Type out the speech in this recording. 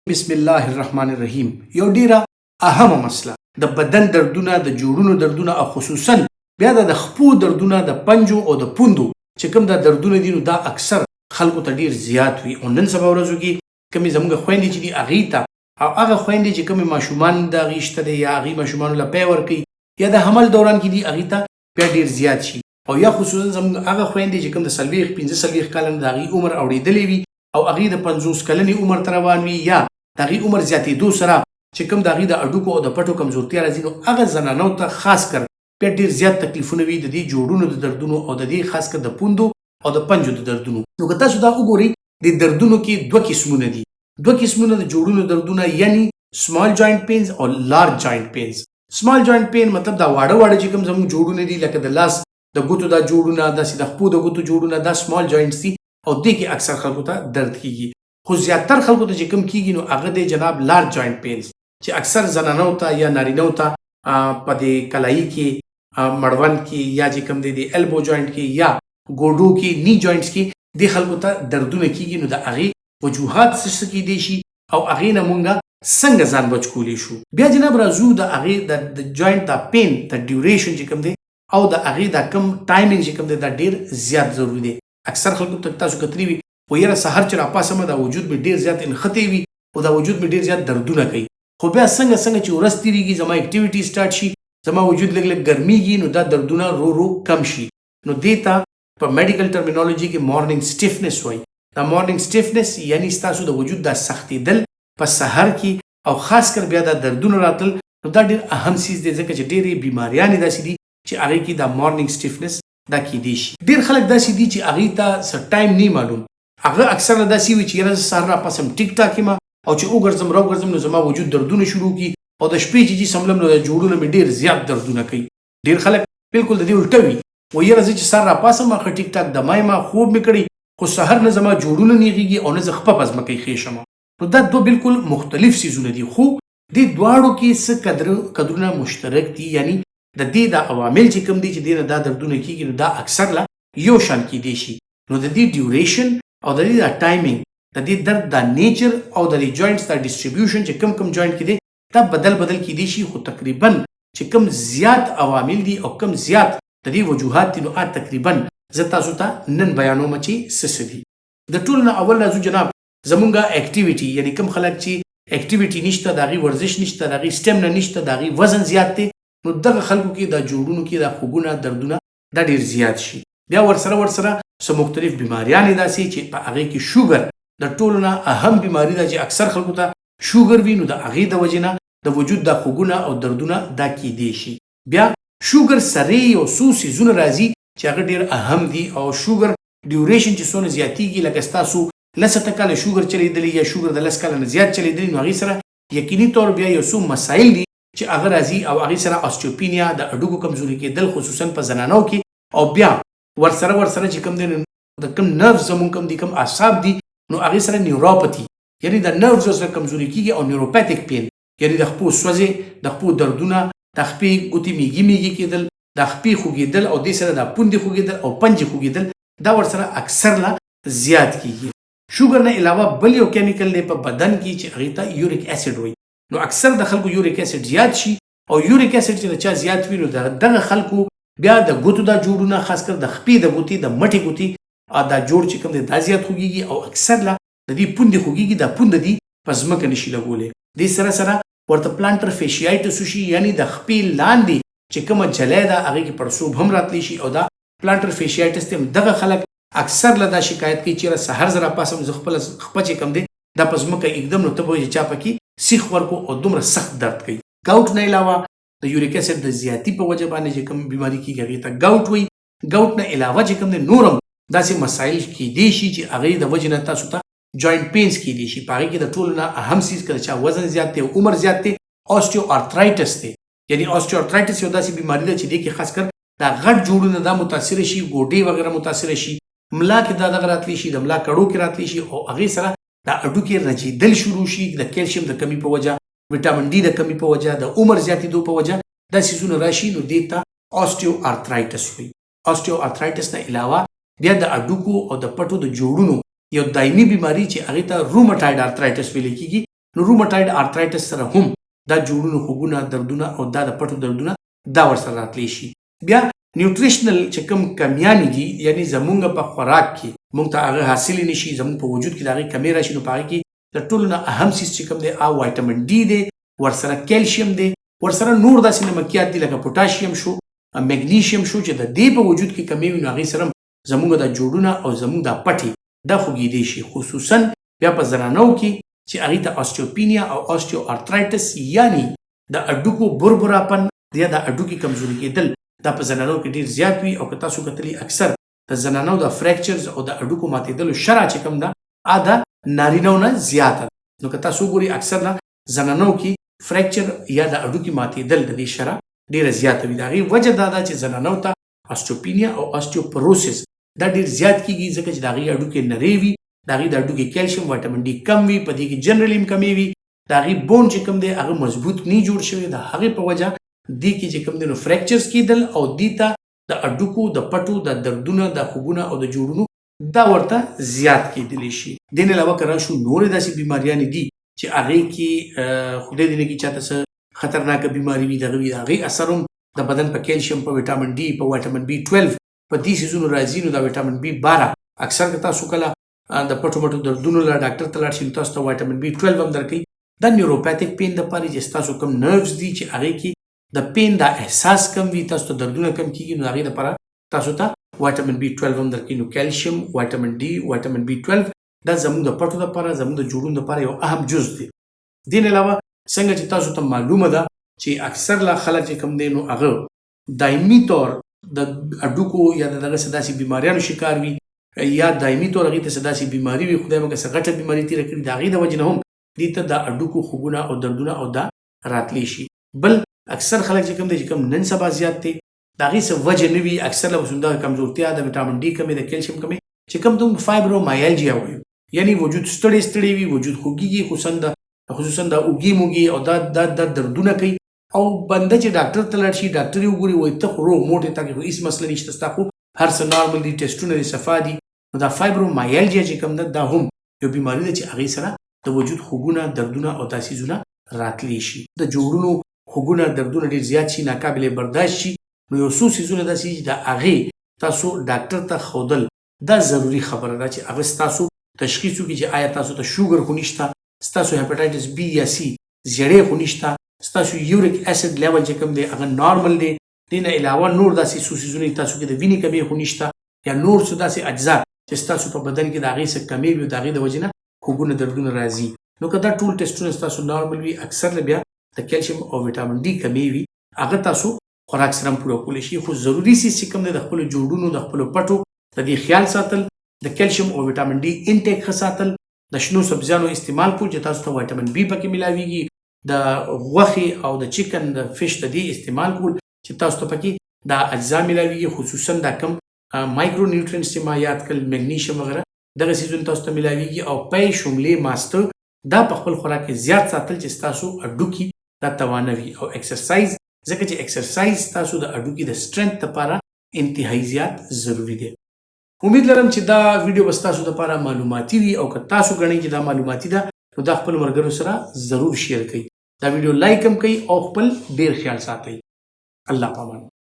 بسم الله الرحمن الرحیم. یو ډیره اهمه مسله، د بدن دردونه، د جوړونو دردونه او خصوصا بیا د خپو دردونه، د پنجو او د پوندو چې کوم دا دردونه دي، نو دا اکثر خلکو ته ډیر زیات وي. او نن سبا ورځو کې کومې زموږ خویندې چې دي هغې ته، او هغه خویندې چې کومې ماشومان د هغې شته دی یا هغې ماشومانو له پی ورکوي یا د حمل دوران کې دي، هغې ته بیا ډیر زیات شي. او یا خصوصا زموږ هغه خویندې چې کوم د 40، 45 کاله نه د هغې عمر اوړېدلی وي او هغې د 50 کلنې عمر ته روان وي، یا د هغې عمر زیاتېدو سره چې کوم د هغې د هډوکو او د پټو کمزورتیا راځي، نو هغه زنانو ته خاص کر بیا ډیر زیات تکلیفونه وي د دې جوړونو د دردونو او د دې خاص کر د پوندو او د پنجو د دردونو. نو که تاسو دا وګورئ، د دردونو کې دوه قسمونه دي، دوه قسمونه د جوړونو دردونه، یعنی small joint pains او large joint pains. Small joint pain مطلب دا واړه واړه چې کوم زموږ جوړونه دي، لکه د لاس د ګوتو دا جوړونه، داسې د خپو د ګوتو جوړونه، دا small joints دي او دې کې اکثر خلکو ته درد کیږي. خو زیاتر خلکو ته چې کوم کیږي، نو هغه دی جناب large joint pains، چې اکثر زنانو ته یا نارینو ته په دې کلائی کې، مړوند کې، یا چې کوم دی د elbow joint کې یا ګوډو کې، knee joints کې د خلکو ته دردونه کیږي. نو د هغې وجوهات څه کیدی شي او هغې نه مونږه څنګه ځان بچ کولی شو؟ بیا جناب راځو د هغې د joint د pain د duration چې کوم دی او د هغې د کم timing چې کوم دی، دا ډیر زیات ضروري دی. اکثر خلکو ته تاسو کتلی وي، و یاره سحر چې راپاسم دا وجود مې ډیر زیات انختی وي او دا وجود مې ډیر زیات دردونه کوي، خو بیا څنګه څنګه چې ورځ تیریږي، زما activity start شي، زما وجود لږ لږ ګرمیږي، نو دا دردونه رو رو کم شي. نو دې ته په medical terminology کې morning stiffness وایي. دا morning stiffness یعنی ستاسو د وجود دا سختېدل په سحر کې او خاص کر بیا دا دردونه راتل، نو دا ډیر اهم څیز دی، ځکه چې ډېرې بیماریانې داسې دي چې هغې کې دا morning stiffness دا کیدی شي. ډېر خلک داسې دي چې هغې ته څه time نه معلوم. هغه اکثر داسې وي چې یاره زه سهار راپاسم، ټیک ټاک یم او چې وګرځم راوګرځم نو زما وجود دردونه شروع کی او د شپې چې سملم نو د جوړونو مې ډېر زیات دردونه کوي. ډېر خلک بالکل د دې الټه وي، و یاره زه چې سهار راپاسم، ښه ټیک ټاک دمه یم، خوب مې کړی، خو سحر نه زما جوړونه نیغیږي او نه زه خپه په ځمکه ایښی شم. نو دا دوه بالکل مختلف څیزونه دي، خو دې دواړو کې څه قدرونه مشترک دي، یعنی د دې دا عوامل چې کوم دي چې دې نه دا دردونه کیږي، نو دا اکثر لا یو شان کیدی شي. نو د دې duration او د دې دا timing، د دې درد دا nature او د دې joints دا distribution چې کم کم joint کې دي، دا بدل بدل کیدی شي، خو تقریبا چې کم زیات عوامل دي او کم زیات د دې وجوهات دي، نو آ تقریبا زه تاسو ته نن بیانوم چې څه څه دي. د ټولو نه اول راځو جناب زمونږه activity، یعنی کم خلک چې activity نشته، د هغې ورزش نشته، د هغې stamina نشته، د هغې وزن زیات دی، نو دغه خلکو کې دا جوړونو کې دا خوږونه دردونه دا ډیر زیات شي. بیا ورسره څه مختلف بیماریانې داسې چې په هغې کې شوګر د ټولو نه اهم بیماری ده، چې اکثر خلکو ته شوګر وي، نو د هغې د وجې نه د وجود دا خوږونه او دردونه دا کیدی شي. بیا شوګر سره یو څو څیزونه راځي چې هغه ډیر اهم دي. او شوګر duration چې څونه زیاتیږي، لکه ستاسو 10 کاله شوګر چلیدلی یا شوګر د 10 کاله نه زیات چلیدلی، نو هغې سره یقیني طور بیا یو څو مسایل دي چې هغه راځي او هغې سره osteopenia، د هډوکو کمزوري کېدل، خصوصا په زنانو کې. او بیا ورسره چې کوم دی د کوم nerve زمونږ کوم دي، کوم اعصاب دي، نو هغې سره neuropathy، یعنی د nerves سره کمزوري کیږي او neuropathic pain، یعنی د خپو سوځې، د خپو دردونه، د خپې ګوتې میږي میږي کېدل، د خپې خوږېدل او دې سره د پوندې خوږېدل او پنجې خوږېدل، دا ورسره اکثر لا زیات کیږي. شوګر نه علاوه بل یو chemical دی په بدن کې چې هغې ته uric acid وایي. نو اکثر د خلکو uric acid زیات شي او uric acid چې د چا زیات وي، نو دغه خلکو بیا د ګوتو دا جوړونه، خاص کر د خپې د ګوتې، د مټې ګوتې دا جوړ چې کوم دی دا زیات خوږیږي او اکثر لا د دې پوندې خوږیږي، دا پونده دي په ځمکه نشي لګولی. دې سره سره ورته plantar fasciitis شي، یعنی د خپې لاندې چې کومه جلی ده هغې کې پړسوب هم راتلی شي او دا plantar fasciitis ته دغه خلک اکثر له دا شکایت کوي چې سحر زه راپاسم، زه خپله خپه چې کوم دی دا په ځمکه ایږدم، نو ته به وایې چې چا پکې سیخ ورکو او دومره سخت درد کوي. Gout نه علاوه د uric acid د زیاتی په وجه باندې چې کوم بیماری کیږي هغې ته gout وایي. Gout نه علاوه چې کوم دی نورم داسې مسایل کیدی شي چې هغې د وجې نه تاسو ته joint pains کیدی شي. په هغې کې د ټولو نه اهم څیز، که د چا وزن زیات دی او عمر زیات دی، osteoarthritis دی. یعنی osteoarthritis یو داسې بیماری ده چې دې کې خاص کر دا غټ جوړونه دا متاثر شي، ګوډې وغیره متاثر شي، ملا کې دا دغه راتلی شي، د ملا کړو کې راتلی شي او هغې سره دا هډوکي رجېدل شروع شي. د کلشیم د کمی په وجه، ویټامین ډي د کمی په وجه، د عمر زیاتېدو په وجه دا څیزونه راشي، نو دې ته osteoarthritis وایي. Osteoarthritis نه علاوه بیا د هډوکو او د پټو د جوړونو یو دایمي بیماری چې هغې ته rheumatoid arthritis ویل کېږي، نو روماټایډ آرترایټس سره هم دا جوړونو خوږونه، دردونه او دا د پټو دردونه دا ورسره راتلی شي. بیا نیوټریشنل چې کوم کمیانې دي، یعنی زمونږ په خوراک کې مونږ ته هغه حاصل نشي، زمونږ په وجود کې د هغې کمی راشي، نو په هغې کې د ټولو نه اهم څیز چې کوم دی هغه وایټامین ډي دی، ورسره کیلشیم دی، ورسره نور داسې نمکیات دي لکه پوټاشیم شو، مګنیشیم شو، چې د دې په وجود کې کمی وي نو هغې سره زمونږ دا جوړونه او زمونږ دا پټې دا خوږېدی شي. خصوصا بیا په زنانو کې چې هغې ته آسټیوپینیا او آسټیو آرترایټس، یعنی د هډوکو بربراپن یا د هډوکي کمزوري کېدل، دا په زنانو کې ډیر زیات وي. او که تاسو کتلی اکثر د زنانو د فریکچرز او د هډوکو ماتېدلو شرح چې کوم ده هغه د نارینو نه زیاته ده. نو که تاسو وګورئ اکثر نه زنانو کې فریکچر یا د هډوکي ماتېدل د دې شرح ډیره زیاته وي. د هغې وجه دا ده چې زنانو ته آسټیوپینیا او آسټیوپروسس دا ډیر زیات کیږي، ځکه چې د هغې هډوکي نری وي، د هغې د هډوکي کیلشیم وایټامین ډي کم وي، په دې کې جنرالي هم کمی وي، د هغې بون چې کوم دی هغه مضبوط نه جوړ شوی، د هغې په وجه دې کې چې کوم دی نو فریکچرز کېدل او دې ته د هډوکو د پټو د دردونه، د خوږونه او د جوړونو دا ورته زیات کېدلی شي. دې نه علاوه که راشو نورې داسې بیماریانې دي چې هغې کې خدای دې نه کړي چاته څه خطرناکه بیماري وي، دغه وي، د هغې اثر هم د بدن په کیلشیم، په ویټامین ډي، په ویټامین بي 12 په دې څیزونو راځي. نو دا ویټامین بي 12 اکثر که تاسو کله د پټو مټو دردونو له ډاکټر ته لاړ شئ نو تاسو ته ویټامین بي 12 هم درکوي. دا نیوروپاتیک پین دپاره چې ستاسو کوم نروز دي چې هغې کې د پین دا احساس کم وي، تاسو ته دردونه کم کیږي، نو د هغې دپاره تاسو ته ویټامین بي 12 هم درکوي. نو کیلشیم، ویټامین ډي، ویټامین بي 12 دا زموږ د پټو دپاره، زموږ د جوړونو دپاره یو اهم جز دی. دې نه علاوه څنګه چې تاسو ته معلومه ده چې اکثر لا خلک چې کوم دی نو هغه دایمي طور د هډوکو یا د دغه څه داسې بیماریانو شکار وي، یا دایمي طور هغې ته څه داسې بیماري وي، خدای مه که څه غټه بیماري تېره کړي، د هغې د وجې نه هم دې ته د هډوکو خوږونه او دردونه او دا راتلی شي. بل اکثر خلک چې کوم دی چې کوم نن سبا زیات دی، د هغې څه وجه نه وي، اکثر له اوس همدغه کمزورتیا، د ویټامین ډي کمې، د کیلشیم کمې چې کوم ته موږ فایبرومایالجیا وایو، یعنی وجود ستړی ستړی وي، وجود خوږیږي، خصوصا د اوږې موږې او دا دا دا دردونه کوي. او بنده چې ډاکټر ته لاړ شي، ډاکټر یې وګوري وایي ته خو روغ موټی، تا کې خو هیڅ مسله نشته، ستا خو هر څه نارمل دي، ټیسټونه دې صفا دي. نو دا فایبرومایالجیا چې کوم ده دا هم یو بیماري ده چې هغې سره د وجود خوږونه، دردونه او دا څیزونه راتلی شي. د جوړونو خوږونه، دردونه ډېر زیات شي، ناقابل برداشت شي، نو یو څو څیزونه داسې دي چې د هغې تاسو ډاکټر ته ښودل دا ضروري خبره ده چې هغه ستاسو تشخیص وکړي چې آیا تاسو ته شوګر خو نشته، ستاسو هپاټایټس بي یا سي زیړی خو نشته، ستاسو یوریک اسید لیول چې کوم دی هغه نارمل دی. دې نه علاوه نور داسې څو څیزونه چې تاسو کې د وینې کمی خو نشته، یا نور څه داسې اجزا چې ستاسو په بدن کې د هغې څه کمی وي او د هغې د وجې نه خوږونه، دردونه راځي. نو که دا ټول ټیسټونه ستاسو نارمل وي، اکثر له بیا د کیلشیم او ویټامین ډي کمی وي، هغه تاسو خوراک سره هم پوره کولی شي. خو ضروري څیز چې کوم دی د خپلو جوړونو، د خپلو پټو د دې خیال ساتل، د کیلشیم او ویټامین ډي انټیک ښه ساتل، د شنو سبزیانو استعمال کول چې تاسو ته ویټامین بي پکې ملاویږي، د غوښې او د چکن، د فش د دې استعمال کول چې تاسو ته پکې دا اجزا ملاویږي، خصوصا دا کم مایکرو نیوټرینټس چې ما یاد کړل، مګنیشیم وغیره، دغه څیزونه تاسو ته ملاویږي. او پی شملې ماسته دا په خپل خوراک کې زیات ساتل چې ستاسو هډوکي دا توانه وي، او اکسرسایز، ځکه چې اکسرسایز ستاسو د هډوکي د سترنث لپاره انتهایی زیات ضروري دی. امید لرم چې دا ویډیو به ستاسو لپاره معلوماتي وي، او که تاسو ګڼئ چې دا معلوماتي ده نو دا خپل ملګرو سره ضرور شیر کړئ، دا ویډیو لایک هم کړئ، او خپل ډیر خیال ساتئ. الله پامان.